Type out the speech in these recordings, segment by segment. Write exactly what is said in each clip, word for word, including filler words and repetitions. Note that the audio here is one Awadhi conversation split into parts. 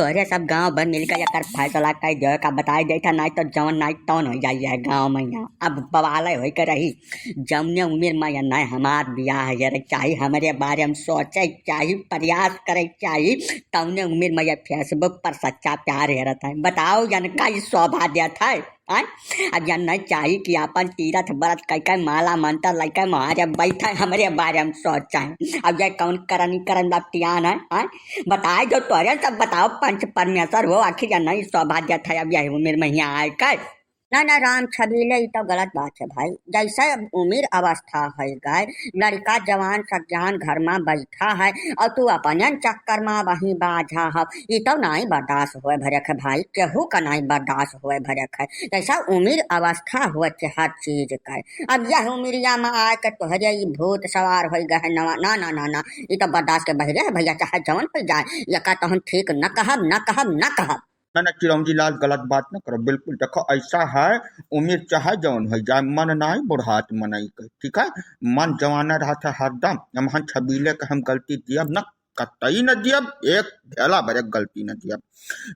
तोहरे सब गाँव भर मिलकर एकर फैसला कर दियो, का बताई देता, नाहीं तो जवन नाहीं तवन होइ जाई है गाँव में। यहाँ अब बवाले होइ के रही। जौने उमिर में या नाहीं हमार बियाह हेरे चाही, हमरे बारे में सोचे चाही, प्रयास करे चाही, तौने उमिर में या Facebook पर सच्चा प्यार हेरत है। बताओ, यनका ई शोभा देत है? आय? अब या नाहीं चाही कि अपन तीरथ व्रत कइके माला मंत्र लइके मारे बैठे, हमरे बारे में सोचे। अब ये कौन करनी करन बतियान है? आय? बताए जो तोहरे सब बताओ, पंच परमेश्वर हो, आखिर या नाहीं शोभा देत है अब यही उमिर में यहाँ आए के? ना, ना, राम छबीले, ई तो गलत बात है भाई। जैसे अब उमिर अवस्था होइ गए, लड़का जवान सज्ञान घर में बैठा है और तू अपने चक्कर में वहीं बाझा है, ई तो नाहीं बर्दाश्त होए भरक है भाई, केहू का नाहीं बर्दाश्त होए भरक है। जैसा उमिर अवस्था होत है हर चीज का, अब यह उमिरिया में आए के तोहरे ई भूत सवार होइ गए है नवा, ना, ना, ना, ना, ई तो बर्दाश्त के बहिरे है भैया, चाहे जवन होइ जाए, एका तो हम ठीक न कहब, न कहब, न कहब। ना, ना, चिरौंजी लाल, गलत बात न करो, बिल्कुल। देखो, ऐसा है, उमिर चाहे जवन होइ जाए, मन नाहीं बुढ़ात मनई के, ठीक है? मन जवाना रहत है हरदम। हमहन छबीले के हम गलती दियब न, कतई न दियब, एक ढेला भर एक गलती न दियब।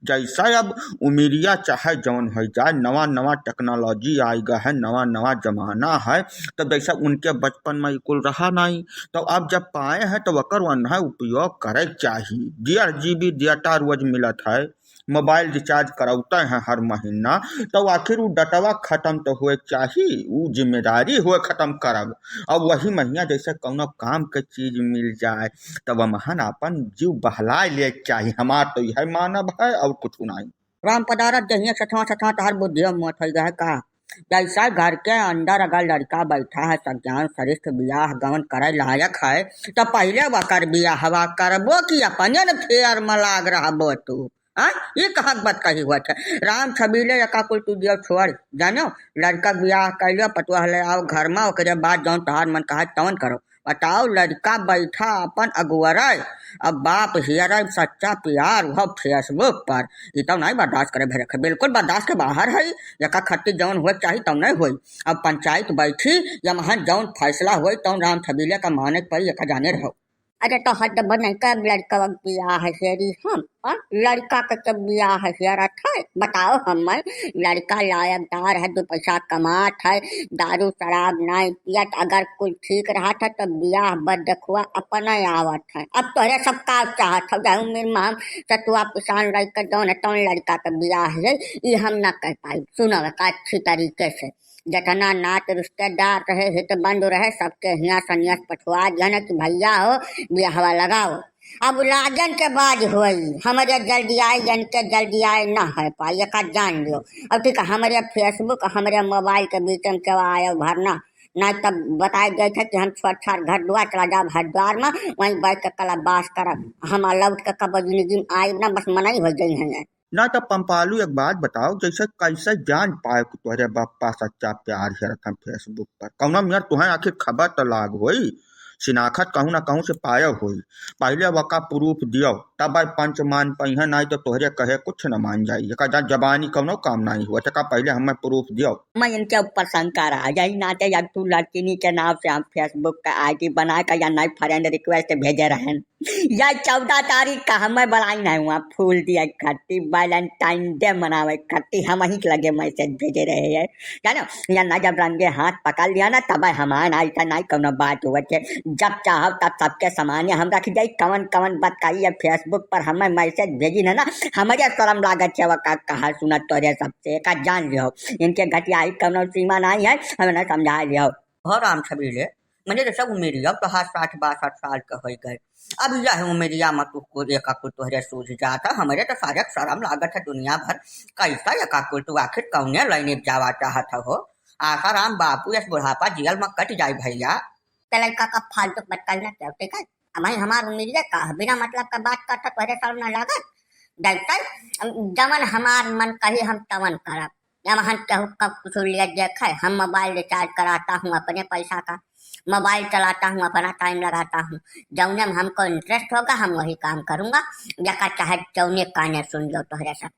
जैसा अब उमिरिया चाहे जवन होइ जाए, नवा नवा technology आइ गा है, नवा नवा जमाना है, तब जैसा उनके बचपन में ई कुल रहा नाहीं, तो अब जब पाए हैं तो ओकर वन्हा उपयोग करे के चाही। डेढ़ GB data रोज मिलत है, mobile recharge करौते हैं हर महीना, तो आखिर उ डटवा खत्म तो होए के चाही, उ जिम्मेदारी होए खत्म करब। अब वही महिया जैसे कौनो काम के चीज मिल जाए, तब हमहन अपन जीव बहलाए ले के चाही। हमार तो यह मानब है और कुछ नाहीं। राम पदारथ जहिया सथवा सथवा तोहार बुद्धियो मोट होइ गए का? जैसा घर के अंदर अगर लड़का बैठा है, सज्ञान श्रेष्ठ बियाह गवन करे लायक है, तो पहिले वकर बियाहवा करबो कि अपने न फेर में लाग रहबो तू? हाँ, ई कहाँ के बात कही हुआ है? राम छबीले एका कुल तू दियो छोड़, जानो, लड़का के बियाह कर लियो, पतोह ले आओ घर में, ओकरे बाद जौन तोहार मन कहा तौन करो। बताओ, लड़का बैठा अपन अगुअराय, अब बाप हियराय सच्चा प्यार वह Facebook पर, ई तो नाहीं बर्दाश्त करे भरक है, बिल्कुल बर्दाश्त के बाहर है। एका खत्ती जौन हुए चाही तौन नाहीं होई। अब पंचायत बैठी, या वहाँ जौन फैसला होई तौन राम छबीले का माने के पड़ी, एका जाने रहो। अरे तो हद बने का, अब लड़का के बियाह हेरी हम, हाँ? लड़का के तो बियाह हेरत है, बताओ हमें, लड़का लायकदार है, दो पैसा कमात है, दारू शराब नाहीं पियत, अगर कुल ठीक रहत है तो बियाह बद देखुआ अपने आवत है। अब तोहरे सब का चाहत हो, जाए उमिर में हम सतुआ पिसान लड़के जौन है तौन लड़का के बियाह है, ई हम ना कर पाई। सुनो का अच्छी तरीके से, जतना नात रिश्तेदार रहे, हित बंधु रहे, सबके हियाँ सनियस पठवा दिया ना कि भैया हो, बियाहवा लगाओ। अब लागन के बाज होई, हमरे जल्दी आए, जन के जल्दी आए ना है पाई, एका जान लियो। अब ठीक है, हमरे Facebook, हमरे mobile के बीच में केवा आयो भरना, ना तब बताए गए थे कि हम छोट छाट घर दुआ चला जाब हरिद्वार में, वहीं बैठ के कला बास करब, हम लौट के कब जिंदगी में आइब ना, बस मनई हो जाई हैं। ना तो पंपालू, एक बात बताओ, जैसे कैसे जान पाए कि तोहरे बापा सच्चा प्यार हेरत हम Facebook पर? कौनो मियाँ तुहें आखिर खबर तो लाग होई, शिनाखत कहूँ ना कहूँ से पाए होई। पहिले वका proof दियो, तब पंच मान पइहें, नाहीं तो तोहरे कहे कुछ न मान जाई। एका जा जबानी कौनो काम नाहीं हुआ, तेका पहिले हमें proof दियो। मैं इनके ऊपर शंका रहा, यही नाते अब तू लड़किनी के नाम से हम Facebook का ID बना के या नाहीं friend request भेजे रहन। या चौदह तारीख का हमें बुलाई नाहीं हुआ, फूल दिया खट्टी, Valentine Day मनावे खट्टी, हम ही के लगे message भेजे रहे हैं, जानो? या ना जब रंगे हाथ पकड़ लिया ना, तब हमार ना ऐसा नाहीं कौनो बात हुआ थे। जब चाहो तब सबके सामने हम रख जाई, कवन कवन बात कही है Facebook पर हमें message भेजी ना, ना, हमारे शर्म लागत है, वो का कहा सुना तोरे सबसे, का जान लियो, इनके घटिया ही कौनो सीमा नाहीं है, हमें ना समझा लियो। हो राम छबीले, मने तो सब उमिरिया तोहार साठ बासठ साल के होइ गए। अब यह उमिरिया में तू को एका कुल तोहरे सूझ जाता, हमरे तो सारे शर्म लागत है दुनिया भर। कैसा एका कुल तू आखिर कौने लाइने जावा चाहत हो? आसाराम बापू यस बुढ़ापा जियल में कट जाई भैया। ते लड़का का फालतू बतकही ना क्या, ठीक है? अब भाई हमार उमिरिया का है, बिना मतलब का बात करता तोहरे शर्म ना लागत? जैसे जवन हमार मन कही हम तवन करब। या वहाँ केहू का कुछ ले देखे, हम mobile recharge कराता हूँ अपने पैसा का, mobile चलाता हूँ, अपना time लगाता हूँ, जौने में हमको interest होगा हम वही काम करूँगा, जेका चाहे जौने काने सुन लो तोहरे सब।